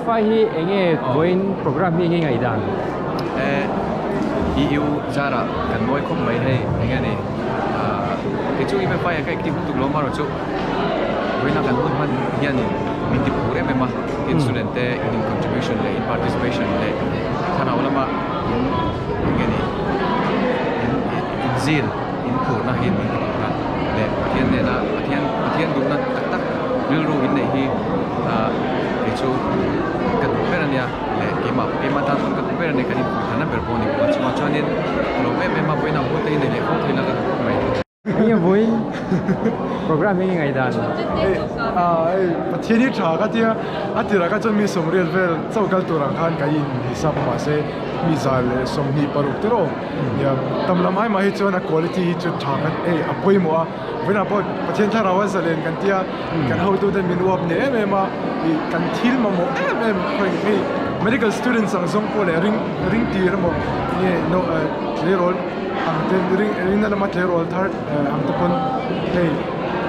MFI hi enge vawiin program hi enge ngaihdan? EU zarah kan mawi khawp mai hei enge ni kei chu MFI ah ka active lutuk lo amaherawhchu vawiina kan hun hman hianin min ti phur em em a tin student te in contribution leh in participation leh thlarau lama in enge ni in zil in phurna hi min ti phur a leh Pathian nena Pathian Pathian duhna tak tak rilru in neih hi ah kei chu ka duh ber a nia leh keimah keimah tan pawn ka duh ber a nia kan inpui thlahna ber pawh a ni bawk a chungah chuanin ka lawm em em a vawiin ang hawte i nei leh fo theihna ka duh khawp mai. Enge vawiin program hi nge ngaihdan? Hei Pathian hi tha ka tia a tirah kha chuan mi sawmriat vel chauh kal tur ang khan ka inhisap mahse mi 126 te rawh Nia, tam lam ai mah hi chuan a quality hi chu tha kan ei a pawimawh a, vawiinah pawh Pathian thlarau a zalen kan tia kan hotute min uap hneh em em a, ih kan thil mamawh em em khawi hei medical students ang zawng pawh leh ring ring tir emaw nge no eh tleirawl ang te ring ringna lama tleirawl thar ang te pawn hei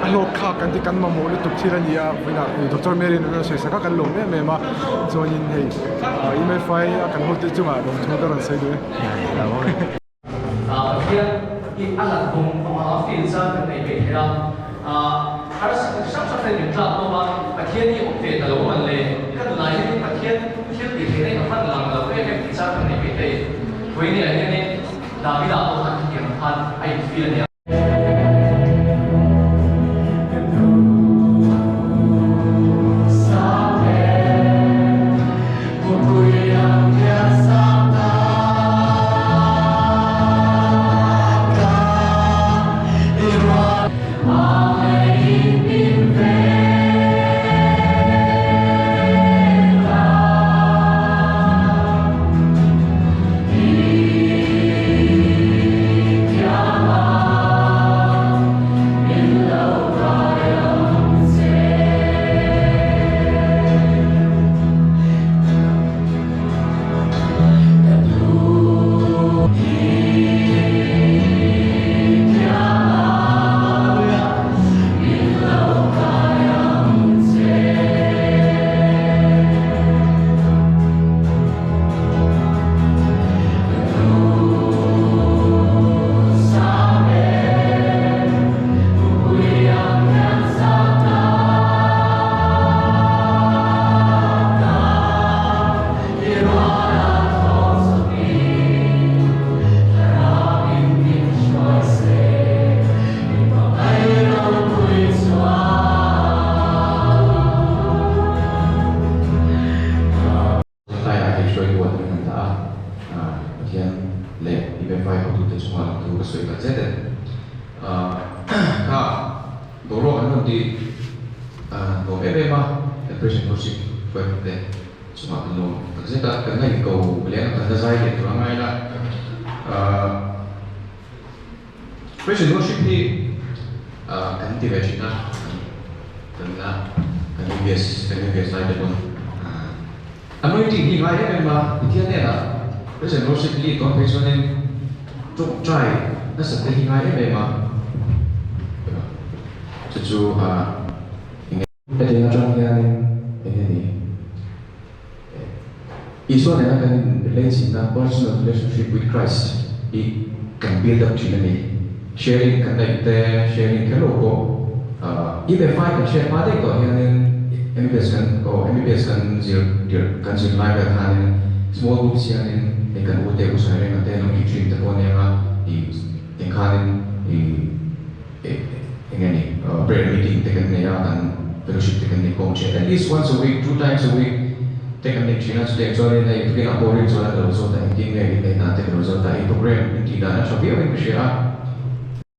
a hlawk thlak kan ti kan mamawh lutuk thil a ni a, vawiinah Doctor Mary an rawn sawi sak a kan lawm em em a, chuanin hei MFI a kan hote chungah lawmthu ka rawn sawi duh e. Pathian hi a lan vawng vawng a, a feel zan kan nei ve thei a, harsatna chi hrang hrang te min tlak hlawm a, Pathian hi awm ve ta lo man le, ka nunah hianin Pathian thil tih theihna hi ka hman lang lo em em tih chang kan nei ve thei. Vawinia hianin Davida pawh khan hetiang khan a in feel a nia. Tlaiah hei hruaitu an han dah a, Pathian leh MFI hotute chungah lam thu ka sawi tak zet e. Kha boruak an rawn ti nuam em em a, kan President Worship hruaitute chungah kan lawm tak zet a, kan la inko leng a, kan la zai leh tur a ngai la. President Worship hi kan ti ve thin a, kan la kan MBS kan MBS lai te pawn anointing hi ngai em em a, Pathian hnenah President Worship lead dawn phei chuanin tawngtai nasat te hi ngai em em a, chu chu enge. Hetiang atang hianin enge ni? Isua nena kan in relation-na, personal relationship with Christ, hi kan build up thin a ni. Sharing kan neih te, sharing kher lo pawh, EMFI kan hriat hma daih tawh hianin MBBS kan, aw MBBS kan zir tirh, kan zir lai vel khanin small groups hianin hei kan ute u sawi reng ang te, lo tih thin te pawh a nia, ih eng khanin ih. Eng nge ni, prayer meeting te kan nei a, kan fellowship te kan nei khawm thin. At least once a week, two times a week te kan nei thin a, chutiang chuanin hei tukin ah pawh rin chuan a lo zawt a, engtin nge in neih dan te ka lo zawt a, in program in tih dan a tha viau in ka hria a.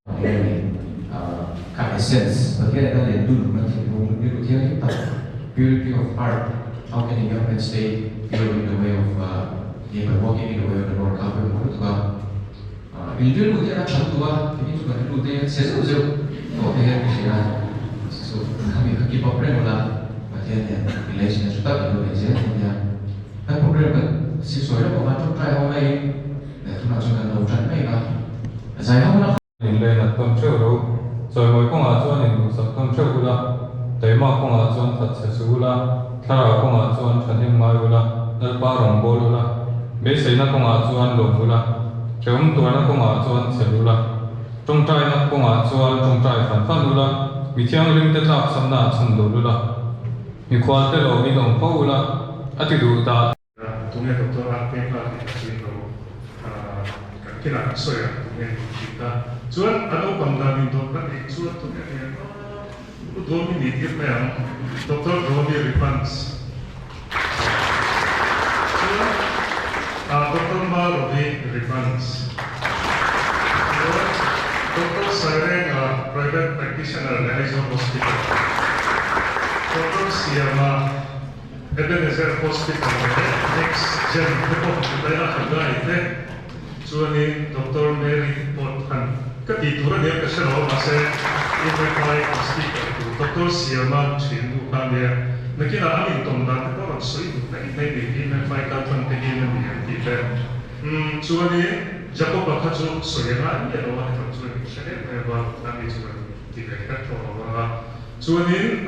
Eng nge ni, kha essence, Pathian in a len dun kan thinlung rilru thianghlim tak, purity of heart, how can a young man stay pure in the way of, by walking in the way of the Lord kha a pawimawh lutuk a. In rilru te a tha lutuk a, kei chu kan rilru te a chhe zeuh zeuh tawh te hian ka hria a, chu khami kha keep up reng ula, Pathian hian relation a tha tak in lo nei zel dawn nia. Kan program kan siksawi lawk anga tawngtai ho laiin leh tunah chuan kan lo tan mek a, zai ho la. In lei nat tawn theuh ro, chawimawi kawngah chuan in duhsak tawn theuh ula, taima kawngah chuan that chhe suh ula, thlarau kawngah chuan thahnem ngai ula. Lalpa rawngbâwl ula, beiseina kawngah chuan lawm ula, hrehawm tuarna kawngah chuan chhel ula, ṭawngṭaina kawngah chuan ṭawngṭai fan fan ula, mi thianghlimte tlâkchhamnaah chhawmdawl ula, mikhualte lawmin awm fo ula, a ti duh dah. Tunge Doctor RK kha tih ka hriat lo. Kan kinah kan sawi ang tunge tih hriat a. Chuan a naupang dan in dawt ka neih chuan tunge ni ang Pu Dawmi nih tir mai ang Doctor Dawmi Ripans. Chuan Doctor Marovi Ripans. Chuan Doctor Sairenga Private Practitioner leh Aizawl Hospital. Doctor Siama. Ebenezer Hospital leh Next Gen te pawh hmu daih a Haggai te chuanin Doctor Mary pawh han ka tih tur ania ka hre lo mahse UMFI kan speaker tur Doctor Siama thiannu kha ania nakinah an intawm dan te pawh rawn sawi duh mai mai ni UMFI kaltlang te hian a ni an tih ve umm chuanin Jacob-a kha chu sawi a ngai miah lo a hetah chuan in hre em em a ani chu kan ti ve kher tawh lo ang a. Chuanin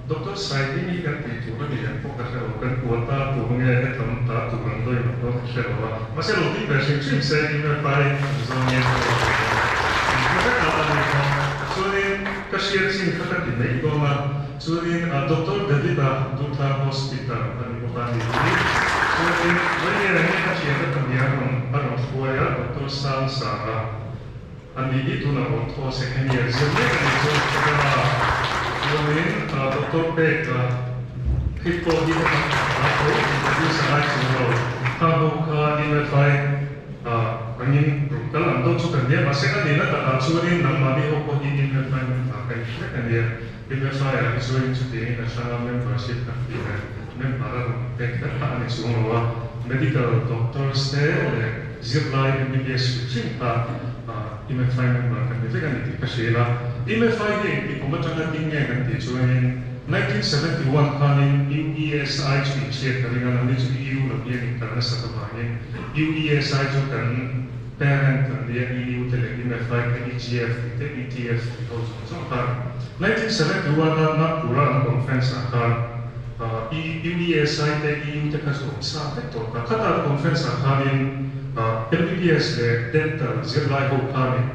Doctor Saiding hi kan tih tur a ni em pawh ka hre lo, kan kual ta tur nge hetam ta tur ang dawih ang pawh ka hre lo a, mahse lo ding ve hrim hrim se MFI an zawng nge ka lo ti dawn a, an hre vek a a ni kha. Chuanin ka hriat chin kha ka ti mai dawn a, chuanin Doctor David-a Dutha Hospital a ni bawk a ni hi. Chuanin Vawiin hi ka thiante pahnih a rawn a rawn hruai a, Doctor Sangsanga. A ni hi tunah awm thaw second year zir mek a nih chuan ka hria a, chuanin Doctor Peka hei pawh hi ka tam tak a tho introduce a ngai chung lo, kha ho kha MFI angin rawn kal ang deuh chu kan nia, mahse a nihna takah chuanin nangmahni ho pawh hi MFI member ka in vek a nia, MFI ah hi chuanin chutiangin a hranga membership kan tih leh member a rawn pek vek kha a ni chung lo a, medical doctors te leh Zirlai MBBS hrim hrim kha MFI member kan ni vek a ni tih ka hria a. MFI hi engti kum atanga ding nge kan tih chuanin 1971 khanin UESI chu inhriat ka ring a, nangni chu EU lam hian inkal nasat avangin UESI chu kan parent an nia, EU te leh MFI te, EGF tih te, ETF tih ho zawng zawng khan 1971 a Nagpur a an conference ah khan UESI te EU te kha chu awm sa vek tawh ta. Khata an conference ah khanin MBBS leh Dental zirlai ho khanin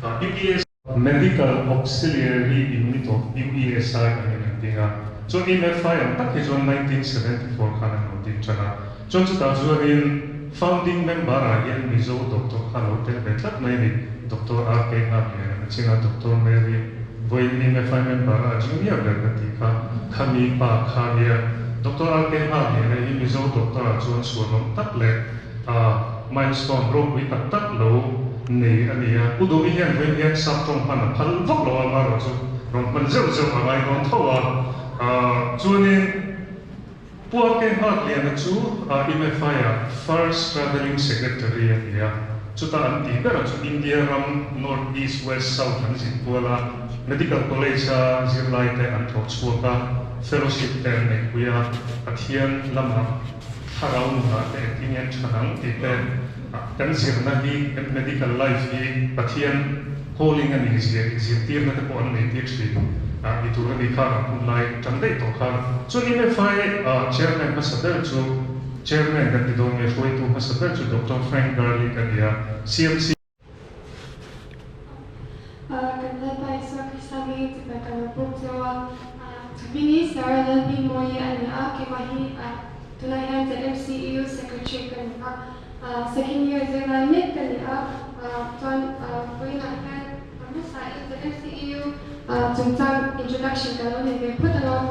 UESI, Medical Auxiliary Unit of UESI angin an ding a, chuan MFI ang tak hi chuan 1974 khan an lo ding tan a, chuan chutah chuanin founding member ah hian Mizo doctor kha a lo tel ve tlat mai a ni, Doctor RK Nghakliana na chin a, Doctor Mary vawiin MFI member a junior ber ka tih kha, khami pa kha nia. Doctor RK Nghakliana hi Mizo doctor ah chuan chhuanawm tak leh milestone ropui tak tak lo nei a ni a. Pu Dumi hian vawiin hian sap tawng hman a phal vak lo a, amaherawhchu rawn hman zeuh zeuh a ngai dawn tho a. Chuanin Pu RK Nghakliana chu MFI ah First Travelling Secretary a ni a, chuta an tih berah chu India ram North East West South an zin kual a, Medical College a zirlai te an thawh chhuak a, Fellowship te an neihpui a, Pathian lamah thlarau nunah te engtin nge an tha dang tih te kan zirna hi Medical life hi Pathian Calling a nih zia inzirtirna te pawh an nei tir thin a ni tur a ni khan an hun lai tan daih tawh khan. Chuan MFI Chairman hmasa ber chu Chairman kan ti dawn nge hruaitu hmasa ber chu Doctor Frank Garlick a ni a, CMC. Kan Lalpa Isua Krista hmingin chibai ka lo puk cheu a, Chhawmini Sarah Lalhmingmawii a ni a, keimah hi tunah hian ZMCEU Secretary ka ni a. Second year zirlai mek ka ni a, chuan vawiinah hian a hmasa in ZMCEU chungchang introduction ka lo nei ve phawt ang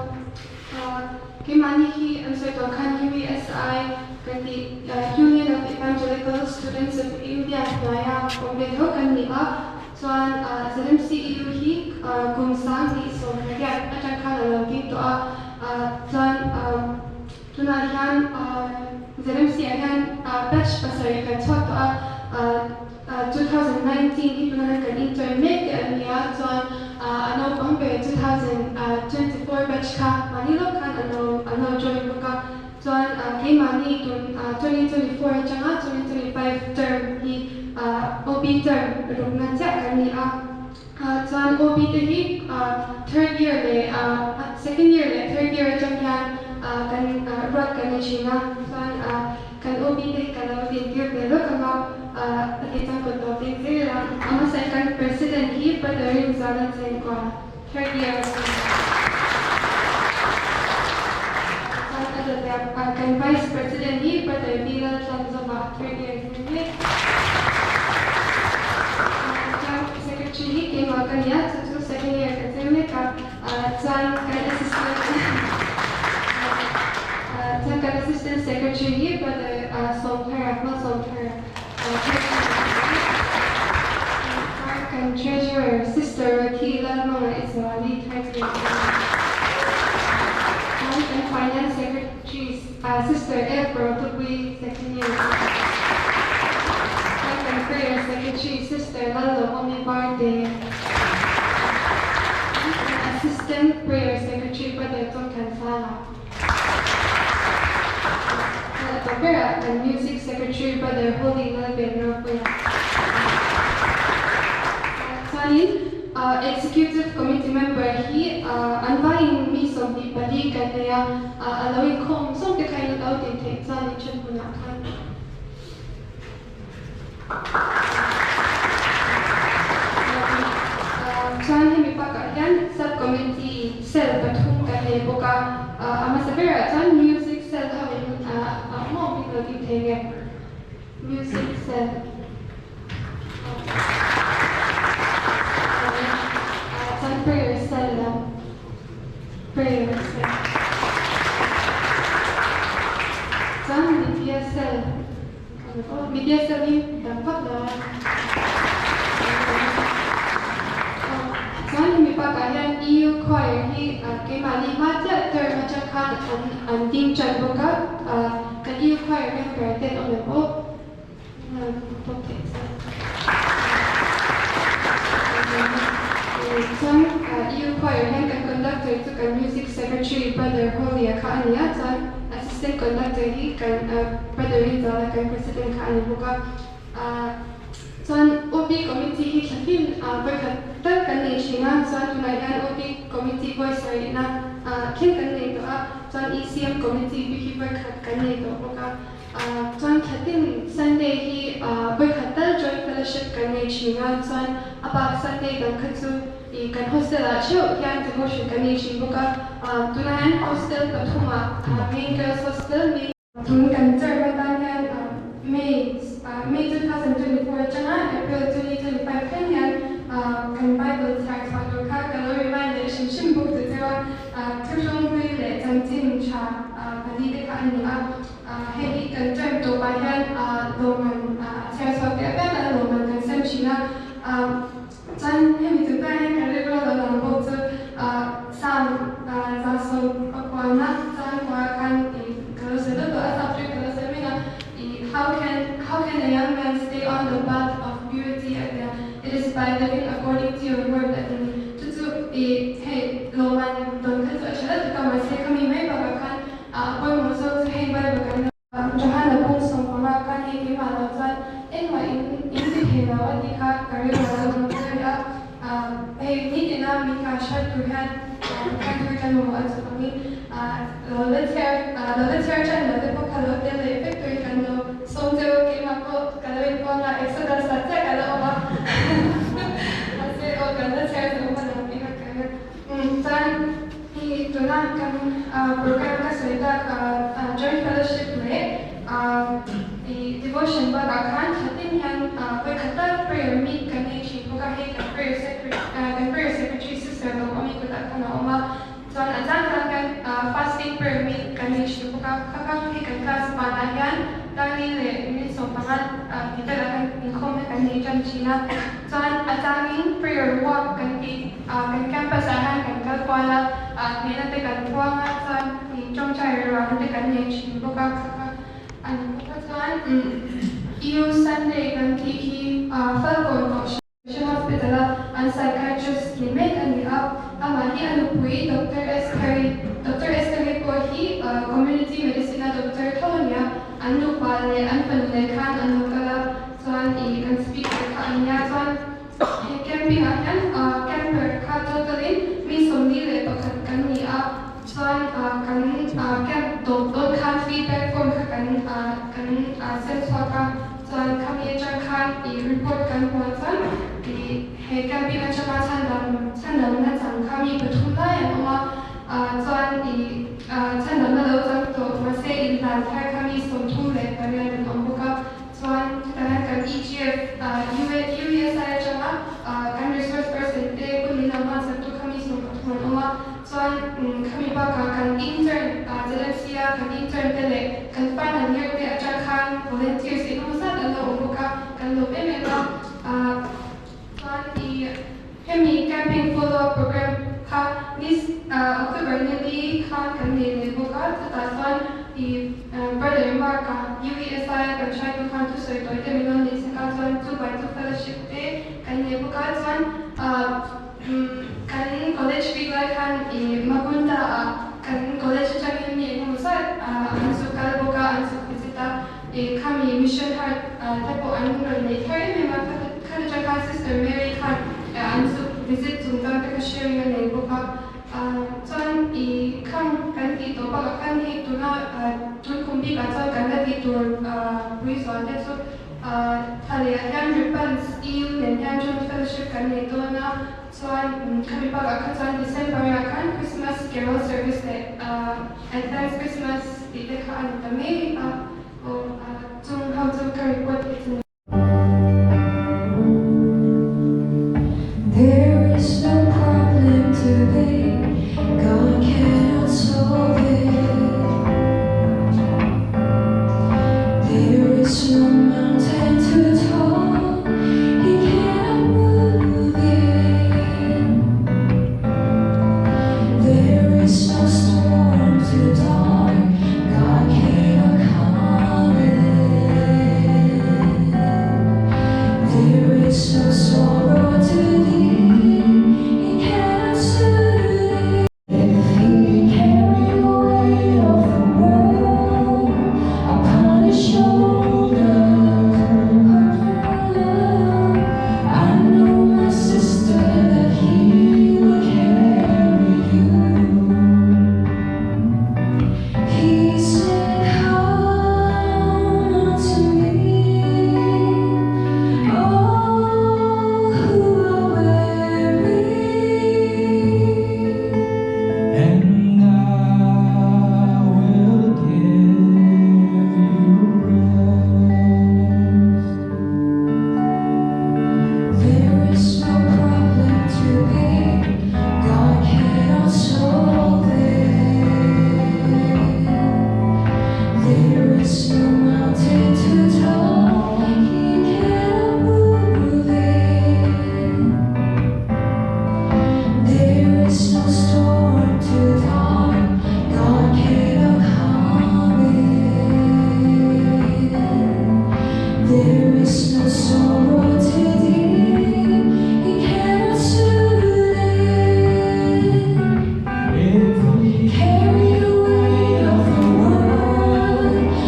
a. Keimahni hi an sawi tawh khan UESI kan tih Union of Evangelical Students of India hnuaia awm ve tho kan ni a, chuan ZMCEU hi kum 2018 atang khan a lo ding tawh a, chuan Tunah hian ZMC ah hian batch pasarih kan chhuak tawh a, 2019 hi tunah hian kan intern mek te an ni a, chuan a naupang ber 2024 batch kha mahni lawk khan an lo an lo join bawk a, chuan keimahni tun 2024 atanga 2025 term hi OB term rukna chiah kan ni a. Chuan OB te hi third year leh second year leh third year atang hian. kan ruat kan ni thin a, chuan kan OB te hi ka lo din tir ve lawk ang a, a tih chuan kut lo beng zel a. A hmasa in kan President hi Brother Rinzuala Chengkua, third year a ni a. Chuan a dawt ah kan Vice President hi Brother B Laltlanzova, third year a ni mek. Chuan Secretary hi keimah ka ni a, chu chu second year ka cheng mek a. Chuan kan assistant chuan kan assistant secretary hi brother Sawmthara Hmasawmthara chuan kan treasurer sister Rakhi Lalmanga Izali third year chuan kan finance secretary sister F Rotupui second year chuan kan prayer secretary sister Lalawmi Parte Assistant Prayer Secretary Brother Chawngthansanga a tawp berah kan Music Secretary Brother Holy Lalben Ropuia chuanin Executive Committee member hi an vaiin mi 24 kan nei a, a lo inkhawm zawng te kha in lo din theih chuanin then hunah khan. Chuan hemi bakah hian sub-committee cell pathum kan nei bawk a, a hmasa berah chuan music cell ho in a awm awm hi ka lo tih thei nge music cell chuan prayer cell lam prayer cell chuan media cell. Media cell hi dang vak lo a. Chuan hemi bakah hian EU choir hi keimahni hma chiah term atang khan an ding tan bawk a, kan EU choir member te an awm em aw? Pawp theih chuan. Chuan EU choir hian kan conductor chu kan music secretary Brother Holy-a kha a ni a, chuan assistant conductor hi kan Brother Rinzuala kan president kha a ni bawk a. Chuan OB committee hi thlafin vawikhat tal kan nei thin a, chuan tunah hian OB committee vawi sarihna thleng kan nei tawh a, chuan ECM committee bik hi vawikhat kan nei tawh bawk a. Chuan thlatin Sunday hi vawikhat tal joint fellowship kan nei thin a, chuan a bak Sunday dang kha chu i kan hostel ah theuh hian devotion kan nei thin bawk a. Tunah hian hostel pathumah main girls hostel, main. Tun kan term atan hian May May 2024 atanga April 2025 thleng hian kan Bible chhiar chhuah tur kha ka lo remind leh hrim hrim bawk chu cheu a, thuhrunghlui leh chanchin tha pali te kha a ni a. Hei hi kan term tawpah hian lawmman a chhiar chhuak teh apiang a lawmman kan sem thin a. Chuan hemi chungchang hian kan rilru a lo lang bawk chu Psalm 119 chang kuah khan i ka lo sawi deuh tawh a, subject ka lo sawi mek a, i how can how can a young man stay on the path of purity a tia, it is by living according to your word a ti ni. Chu chu i hei lawmman dawn kha chu a tha deuh tuk a, mahse khami mai bakah khan a pawimawh zawk chu hei Bible kan Johanna pawng 15 khan hei keimah lo chuan engmah in in ti thei lo a tih kha ka rilru a lo lang zel a, hei nitina min ngai hriat tur hian khan thar tan mamawh a chawp angin lo la chhiar lo la chhiar tan lo te pawh kha lo tel leh vek turin kan lo sawm cheu a, keimah pawh ka lo inpuang a, Exodus ah chiah ka la awm a, mahse aw kan la chhiar zo hman ang tih kha ka ring a. Chuan hi tuna kan program ka sawi tak Joint Fellowship leh i devotion bakah khan thatin hian vawikhat tal prayer meet kan nei thin bawk a, hei kan prayer kan prayer secretary sister lo awm i kutah khan a awm a, chuan a zan tan kan fasting prayer meet kan nei thin bawk a, kha kha hei kan class banah hian Darni leh minute 15 tih velah khan inkhawmna kan nei tan thin a, chuan a changin prayer walk kan tih Kan campus ah hian kan kal kual a, hnehna te kan puang a, chuan tawngtai ruahna te kan nei thin bawk a, kha kha a ni bawk a. Chuan EU Sunday kan tih hi Falkawn Kohhran Hospital a an psychiatrist ni mek a ni a, amah hi a nupui Doctor Estheri, Doctor Estheri pawh hi Community Medicine a doctor tho a ni a, an nupa leh an fanu nen khan an lo kal a, chuan i kan speaker kha a nia, chuan. He camping ah hian camper kha total in mi 41 kan ni a, chuan kan camp. kan sem chhuak a, chuan khami atang khan i report kan hmuh chuan i he camping atanga chhandam chhandamna chang kha mi pathum lai an awm a, chuan i chhandamna lo chang tawh mahse inhlan thar kha mi 38 an awm bawk a, chuan chutah hian kan EGF UESI atanga kan resource person te hun min lo hmansak tu kha mi 13 an awm a. Chuan khami bakah kan intern ZMC a kan intern te leh kan final year te atang khan volunteers engemaw zat an lo awm bawk a, kan lawm em em a. Chuan i hemi camping follow up program kha ni October ni li khan kan nei leh bawk a, chutah chuan i Brother Mark a UESI a kan hruaitu khan thusawi tawi te min rawn nei sak a, chuan two by two fellowship te kan nei bawk a, chuan Kan college bik lai khan i Magunta ah kan college atangin mi engemaw zat an zuk kal bawk a, an zuk visit a, i khami mission heart te pawh an rawn nei thar em em a, khat atang khan Sister Mary khan an zuk visit chungchang te kha sharing a nei bawk a, chuan i khang kan tih tawh bakah khan hei tuna tunkum bikah chuan kan la tih tur pui zual te chu. Thlaleh hian Ripans EU nen hian Joint Fellowship kan nei dawn a, chuan khami bakah kha chuan December ah khan Christmas Carol Service leh Advance Christmas tih te kha a ni ta mai a, aw chung ho chu ka report hi chu ni. There is no problem too big, God cannot solve it. There is no mountain too tall, He cannot move it. There is no storm too dark, God cannot calm it. There is no sorrow too deep, He cannot soothe it. If He carry the weight of the world upon His shoulders, I know, my sister, that He will carry you. He said, "Come unto me, all who are weary." And I will give you rest. There is no problem too big, God cannot solve it. There is no mountain too tall, He cannot move it. There is no storm too dark, God cannot calm it. There is no sorrow too deep, He cannot soothe it. If He Carry the weight of the world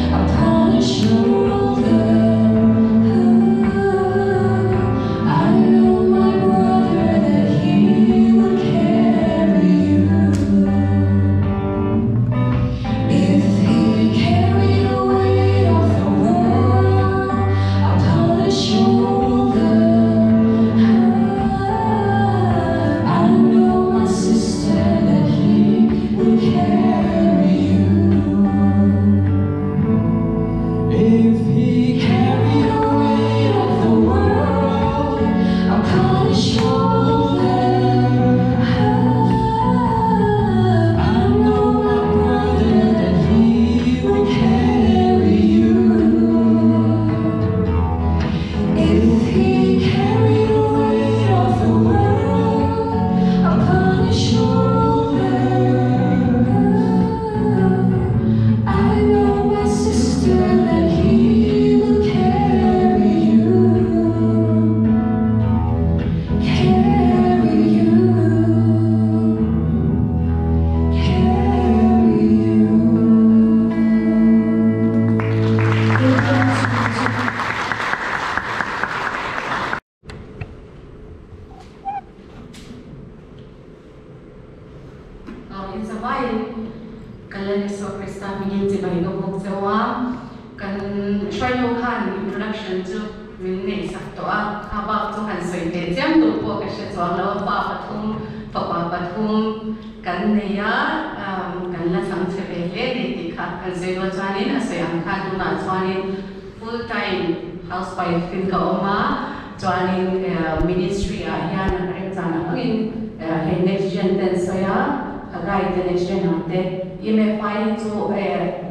hruaitu khan introduction chu min neih sak tawh a, kha bak chu han sawi teh chiam tur pawh ka hre chuang lo a, fa pathum, fapa pathum kan nei a, kan la chang che ve hle ni tih kha kan sawi dawn chuanin a sawi ang khan tunah chuanin full time housewife in ka awm a, chuanin ministry ah hian remchang angin hei next gen te an sawi a, Haggai te next gen ang te MFI hi chu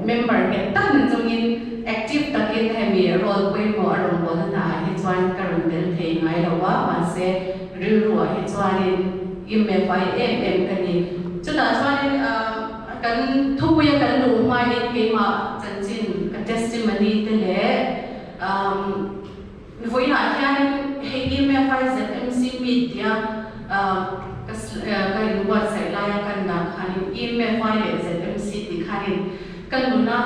member nghet tak ni chungin active takin hemi role pawimawh a rawn bawlna hna ah hi chuan ka rawn tel thei ngai lo a, mahse rilru ah hi chuanin MFI em em ka ni. Chutah chuanin kan thupuia kan luh hmain keimah chanchin ka testimony te leh Vawiinah hian hei MFI ZMC meet tia ka inbuatsaih laia kan dah khanin MFI leh ZMC tih khanin ka nuna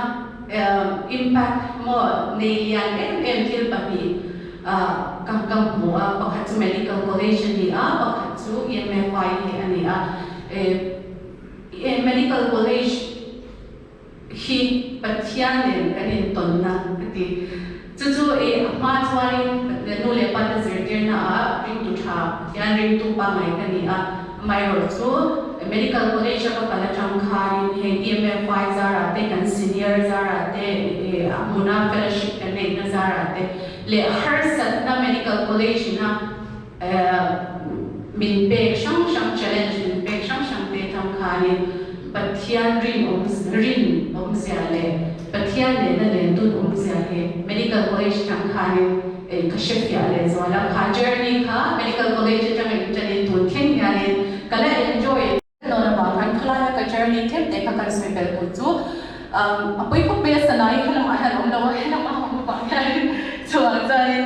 impact maw nei lian em em thil pahnih ka ka hmu a, pakhat chu Medical College a ni a, pakhat chu MFI hi a ni a. Medical College hi Pathian nen kan intawnna ka ti. Chu chu i a hma chuanin nu leh pa te zirtirna ah ringtu tha Pathian ringtu pangngai ka ni a, amaherawh chu Medical College a ka kal atang khanin hei EMFI zarah te kan senior zarah te a hmuna fellowship kan neihna zarah te leh harsatna Medical College ina Min pek hrang hrang challenge min pek hrang hrang te atang khanin Pathian rin awm rin awmzia leh Pathian nena len dun awmzia hi Medical College atang khanin ka hre fiah leh zual a. Kha journey kha Medical College atanga inṭanin tun thleng hianin ka la enjoy. Dawn avang khan khalaia ka journey tlem te kha kan sawi belh tur chu a pawi khawp mai a, Sanai helamah hian a awm lo a, helamah a awm avang hianin chuvang chuanin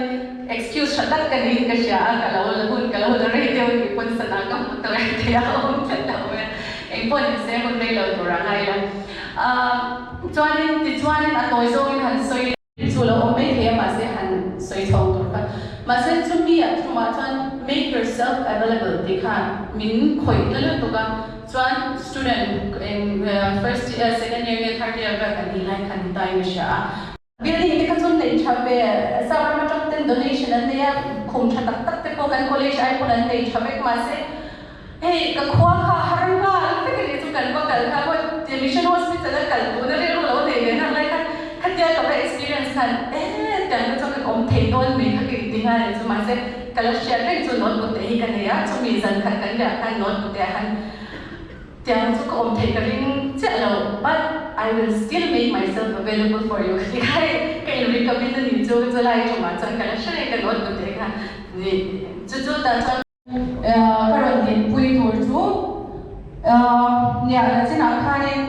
excuse tha tak ka niin ka hria a, ka lo la hun ka lo la rei deuh anih pawn Sana ka hmu tawh e tih a awm tlat lo e, engpawh ni se hun rei lo tur a ngai la. Chuanin tichuanin a tawi zawngin han sawi. Chu lo awm mai thei a mahse han sawi chho tur kha. Mahse chumi ah thumah chuan make yourself available tih khan min khawih na lutuk a, chuan student eng first year second year nge third year vel kan nih lai khan ni ta in ka hria a. Building te kha chu nei tha ve, sap ram atang ten donation an nei a, khum tha tak tak te pawh kan college ai pawn an nei tha vek mahse hei ka khua kha har nghal vek a nih chu kan va kal kha maw mission hospital a kal tuna rilru lo nei ve nghal lai khan khatia ka va experience khan eh tiang te chuan ka awm thei dawn mai kha ka inti nghal a nih chu mahse ka la hriat reng chu notebook te hi ka nei a chumi zan khat kan riah khan notebook te ah khan tiang chu ka awm thei ka ring chiah lo but I will still make myself available for you ka ti kha hei ka in recommit a nih chu chulai tumah chuan ka la hre reng ka notebook te kha chu chu tah chuan Ka rawn dinpui tur chu nia la chinah khanin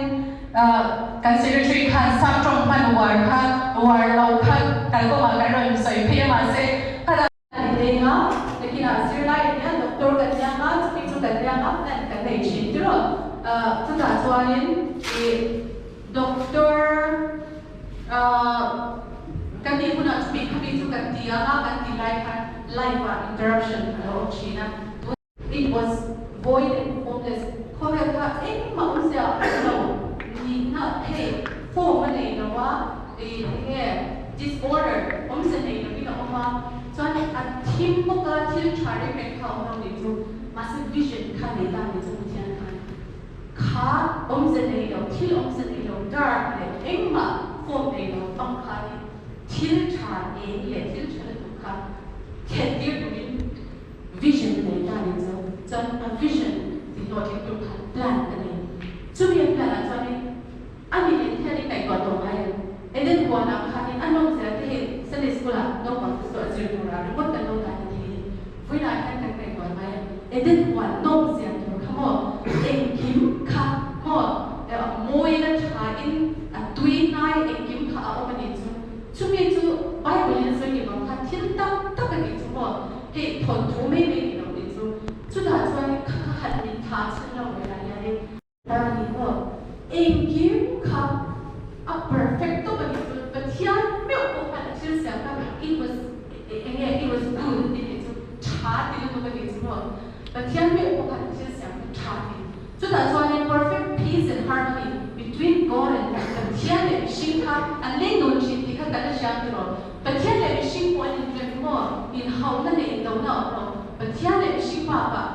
kan secretary khan sap tawng hman uar kha uar lo kha kalkawngah kan rawn sawi phei a mahse khata ni deng a nakinah zirlai a nia doctor kan nia nga chumi chu kan nia nga plan kan nei thin tiraw chutah chuanin ih doctor Kan tih hunah chumi khami chu kan ti ang a, kan ti lai khan life ah interruption a lo awm thin a. It was void and formless, khawvel kha engmah awmzia a awm lo, nihna hei form a nei lo a, ih enge disorder awmzia nei lovin a awm a, chuan a thim bawk a, thil tha reng reng kha a awm lo nih chu, mahse vision kha nei ta nih chu Pathian khan. Kha awmze nei lo, thil awmze nei lo, dark leh engmah form nei lo hmang khanin thil tha eng leh thil tha lutuk kha thlen tir turin vision a nei ta ni chu. Chuan a vision ti hlawhtling tur khan plan a nei. Chumi a plan ah chuanin a ni leh hian i ngaihtuah tawh ngai em? Eden huanah khanin a nawm zel te hi Sunday school ah naupang te chu a zir turah ringawt kan lo dah ni thei. Vawiinah hian kan ngaihtuah ngai a, Eden huan nawm zia tur kha maw, engkim kha maw, mawiin a thain a tui hnai engkim kha a awm a nih chu. Chumi chu Bible in a sawi ni vang khan thil tak tak a nih chu maw, hei thawnthu mai mai ni lo nih chu. Chutah chuan kha kha han mit thla chhan lo velah hianin, Ta ni maw? Engkim kha a perfect tawp a nih chu. Pathian meuh pawh khan a thil siam kha it was eng nge it was good a ti nih chu, tha ti lutuk a nih chu maw? Pathian meuh pawh khan a thil siam kha tha ti. Chutah chuanin perfect peace and harmony between God and man, Pathian leh mihring kha an lei dun thin tih kha kan la hriam tiraw? Pathian leh mihring bakah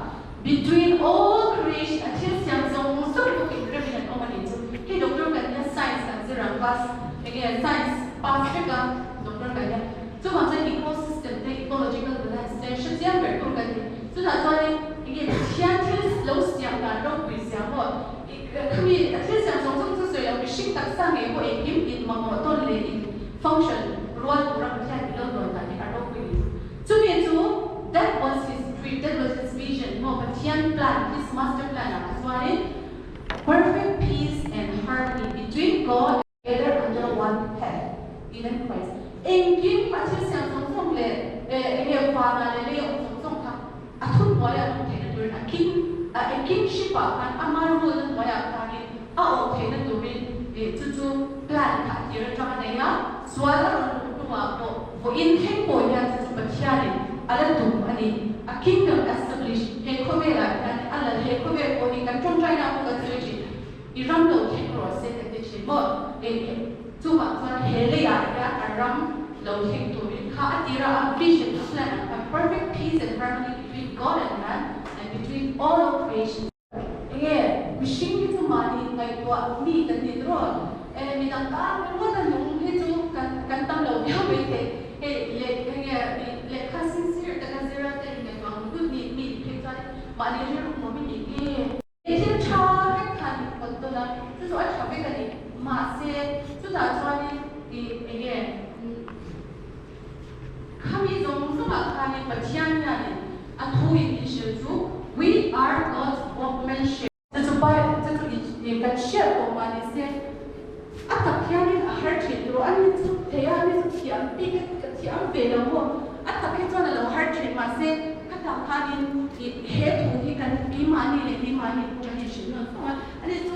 between all creation a thil siam zawng zawng bawk in remin an awm a nih chu. Hei doctor kan nia science kan zir ang class enge science pass vek a doctor kan nia chuvang chuan ecosystem te ecological balance te hre chiang ber tur kan ni. Chutah chuanin enge Pathian thil lo siam dan ropui zia maw khami a thil siam zawng zawng chu sawi lo mihring taksa ngei pawh engkim in mamawh tawn leh in function rual tura Pathian in lo dawn dan hi a ropui ni chu. Chumi chu that was his dream, that was his vision maw Pathian plan, his master plan ah kha chuanin perfect peace and harmony between God and together under one head, even Christ. Engkim a thil siam zawng zawng leh enge vana leh lei awm zawng zawng kha a thunhnuai ah awm theihna turin a king a kingship ah khan ama rule na hnuai ah khanin a awm theihna turin chu chu plan kha a tir atang a nei a. Sual a rawn luh hnuah pawh vawiin thleng pawh hian chu chu Pathianin a la tum a ni. A kingdom establish he khawvelah hian a lal he khawvel pawh hi kan tawngtaina pawh kan sawi thin. I ram lo thleng rawh se kan ti thin maw? Chuvang chuan he leiah hian a ram lo thleng turin kha a tira a vision a plan ang khan perfect peace and harmony between God and man and between all of creation. Enge mihring hi chu mahni ngaihtuah mi kan ni tawh e, midang tan ringawt a nung hi chu kan kan tam lo viau mai thei. Hei leh enge mi lehkha sincere taka zira te inngaihtuah ang hlut ni mi phei chuan mahni rilru hmuh hi ni nge. Thil tha vek khan min pawt dawn a, chu chu a tha vek a ni. Mahse chutah chuanin i enge Khami zawng zawngah khanin Pathian hianin a thu in min hrilh chu We are God's workmanship. Chu chu Bible chu chu i kan hriat tawh mah ni se, a tak hianin a har thin tur a ni chu thei a, ni chu thiam bik ka thiam ve lo maw? A tak hi chuan a lo har thin mahse ka tak khanin i he thu hi kan keimahni leh keimahni pawh kan inhrilh nawn fo a, ani chu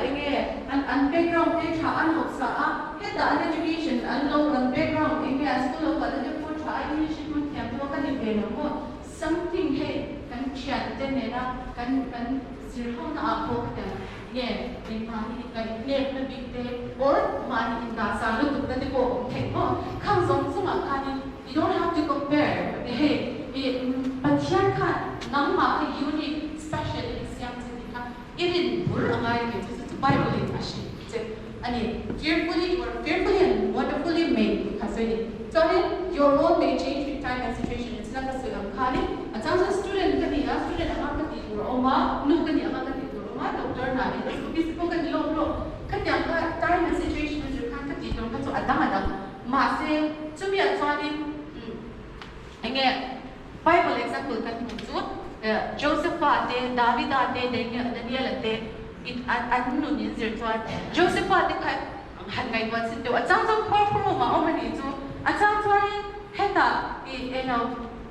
enge an an background te tha an hawksa a, Hetah an education an lo an background eng nge an school lo kalna te pawh tha a English hi hman thiam pawh ka ni ve lo maw something hei kan thian te nena kan kan zir ho na ah pawh ka tiang nge engmahni ngaihnep na bik te or mahni indah zan lutuk na te pawh awm theih maw khang zawng zawng ah khanin you don't have to compare hei i Pathian khan nangmah kha unique special in siam che tih kha i rin bur a ngai ve chu chu chu Bible in a hrilh che a ni. Fearfully you are fearfully and wonderfully made tih kha sawi a ni. Chuanin your role may change with time and situation a china ka sawi ang khanin a chang chuan student ka ni a, student anga ka tih tur a awm a, nu ka nih anga ka tih tur a awm a, doctor hna in ka school fees pawh ka ni lawk lawk. Khatiang kha time and situation a zir khan ka tih tur kha chu a dang a dang. Mahse chumiah chuanin enge Bible example kan hmuh chu Josepha te, Davida te, Daniela te an nun in zir chuan Josepha te kha han ngaihtuah chin deuh a chang chuan khuar khuar awm a awm a nih chu a chang chuanin hetah i elo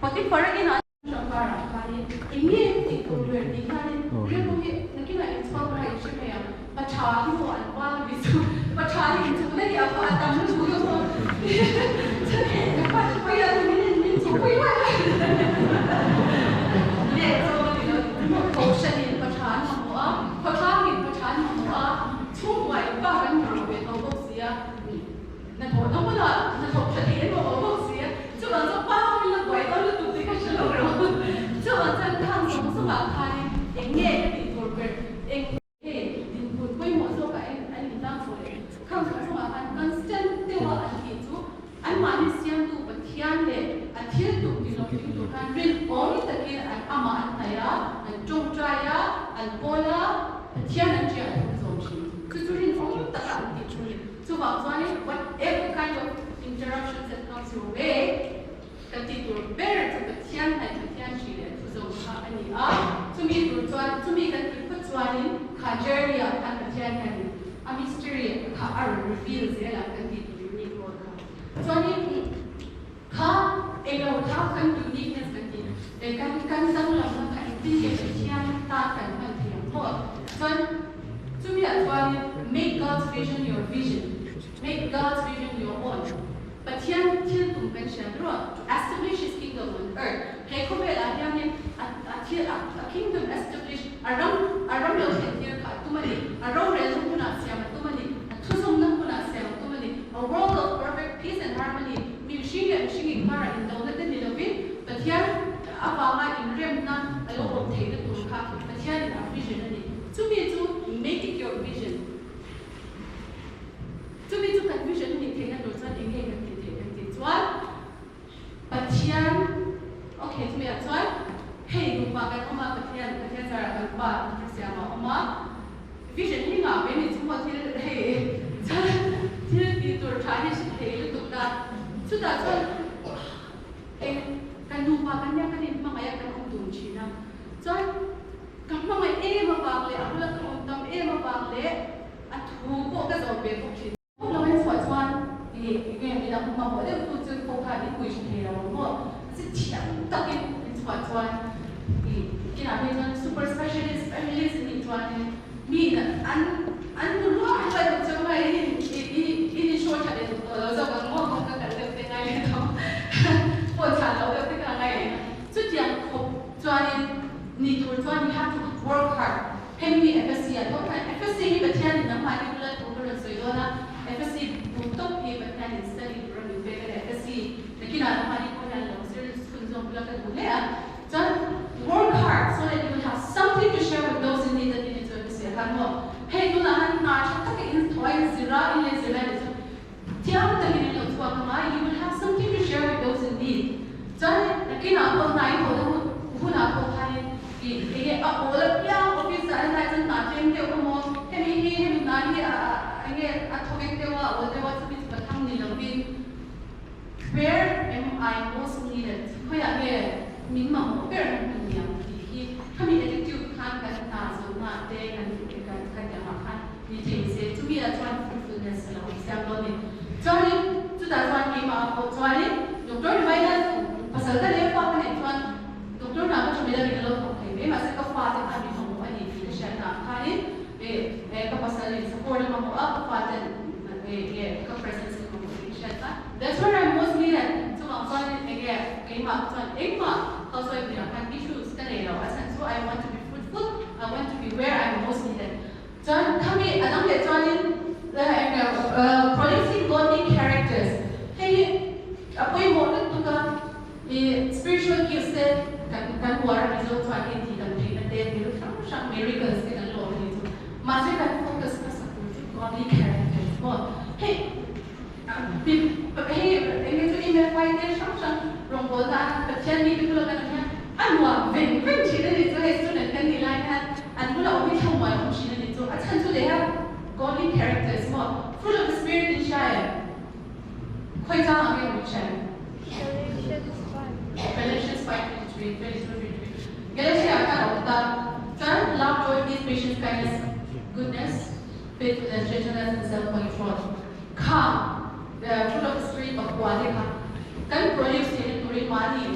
Potiphar a inah Ṭangkarah khanin eng nge tih tur ber tih hianin rilru hi nakinah inchhuak rawh a inhre mai ang. Pa ṭha hi maw an kual a ni chu, pa ṭha hi inchung daih a, pa tam lutuk hi maw ka pa chu pui a min in min chu pui uai uai leh chu a ni lo, kohhran in pa ṭha an mamawh a, khawtlang in pa ṭha an mamawh a, chhungkua in pa kan mamawh ve tho bawk si a, hnathawhna hmunah hnathawk ṭha thei an mamawh bawk si a, chuvang chuan pa ho in la buai dawn lutuk tih ka hre lo ro, chuvang chuan khang zawng zawngah khanin eng nge ka tih tur ber eng. Hei dinhmun pawimawh zawkah en an intang chho leh khang zawng zawngah khan constant deuha an tih chu anmahni siamtu Pathian leh a thil tum ti hlawm ding tur khan rinawm takin an amah an hnaih a, an tawngtai a, an pawl a, Pathian an ṭiah a thum zawm thin. Chu chu rinawm taka an tih chu a ni. Chuvang chuanin whatever kind of interruptions that comes your way, Ka ti tur ber chu Pathian hnaih Pathian hri leh thu zawm kha a ni a, chumi tur chuan chumi kan tih phawt chuanin kha journey ah khan Pathian hianin a mystery kha a rawn reveal zel ang kan tih tur unique role kha. Chuanin kha englo kha kan uniqueness kan tih eh kan kan danglamna kha engtin nge Pathian tan kan hman thei ang maw? Chuan chumi ah chuanin make God's vision your vision, make God's vision your own. Pathian thil tum kan hriat ruah, to establish his kingdom on earth, he khawvelah hianin a a thil a a kingdom establish, a ram a ram lo thlen tir kha a tum a ni, a rorelna hmunah siam a tum a ni, a thuzawmna hmunah siam a tum a ni, a world of perfect peace and harmony, mi mihring leh mihring inkarah indona te ni lovin Pathian avanga inremna a lo awm theihna tur kha Pathianin a vision a ni. Chumi chu make it your vision. Chumi chu kan vision a nih theihna tur chuan eng nge kan tih theih kan tih chuan Pathian ok chumi ah chuan hei nupa kan awm a Pathian Pathian zarah kan pa siam a awm a vision hi ngah ve ni chu maw thil hei chuan thil tih tur tha hi hre thei lutuk ta chutah chuan eng kan nupa kan nia kan inhmangaih a kan awm dun thin a chuan ka hmangaih em avang leh a bula ka awm tam em avang leh a thu pawh ka zawm ve bawk thin. Hmun lo en chhuah chuan ih enge midang mamawh deuh tu chu pawh kha in pui tha thei lo ang maw? Zit thiam takin in chhuah chuan ih kinah phei chuan super specialist specialist in nih chuanin mi in an an hmu luah luah deuh cheu mai in ih ih in in show tha leh duh tawh lo zawk ang maw? Ka kal deuh te ngai leh tawh phone chhan lo deuh te ka ngai leh a. Chutiang khawp chuanin ni tur chuan you have to work hard. Hemi hi FSC ah tawp khan FSC hi Pathian in nangmah hi bula thu ka rawn sawi dawn a, FSC bu tawp hi Pathian in study tur a min pek a ni. FSC nakinah nangmah hi pawh hian lo zir chhunzawm bula ka duh hle a. Chuan work hard so that you will have something to share with those in need a tih hi chu FSC ah khan maw hei tunah han hna tha taka in thaw a in zir a, in leh zir lai te chu thiam takin in lo chhuak ang a, you will have something to share with those in need. Chuan nakinah pawh hna i thawhna hun hunah pawh khanin i enge a awl apiang office ah helai chuan hna tlem deuh ka maw, hemi hi hemi hna hi a enge a thawk eng deuh a, a awl deuh a chumi chu ka thlang ni lovin where am I most needed khawiah nge min mamawh ber na hmun ni ang tih hi khami attitude khan kan hna zawhna te kan kan kan tih angah khan Ni thei se, chumi ah chuan fruitfulness a lo awm siam dawn ni. Chuanin chutah chuan keimah ah pawh chuanin doctor ni mai hian pasal ka nei a fa ka neih chuan doctor hna ka tha mai lovin a lo thawk thei mai mahse ka fate khan min mamawh a ni tih ka hriat na ah khanin eh ka pasal in support a mamawh a ka faten eh ka presence an mamawh tih ka hriat khan that's where I'm most needed chuvang chuanin enge keimah chuan engmah housewife ni ah khan issues ka nei lo a chhan chu I want to be fruitful I want to be where I'm most needed. Chuan khami a dang leh chuanin producing godly characters hei hi a pawimawh lutuk a, i spiritual gifts te kan kan uar a Mizo chuan hei tih dam theihna te thil hrang hrang miracles te kan lawm a ni chu. Mahse kan focus hmasa tur chu godly characters maw hei hei enge chu email file te hrang hrang rawngbawlna a Pathian mi te bula kan awm hian a nuam veng veng thin a ni chu hei student kan nih lai hian an bula awm hi thlamuan awm thin a ni chu a chhan chu they have godly characters maw fruit of the spirit in hria em khawi chang ang nge awm in hria em Galatians 5:23 22:23 Galatia ah khan a awm ta chuan love joy peace patience kindness goodness Faithfulness, gentleness and self-control kha fruit of the spirit pakua te kha kan produce theihna turin mahni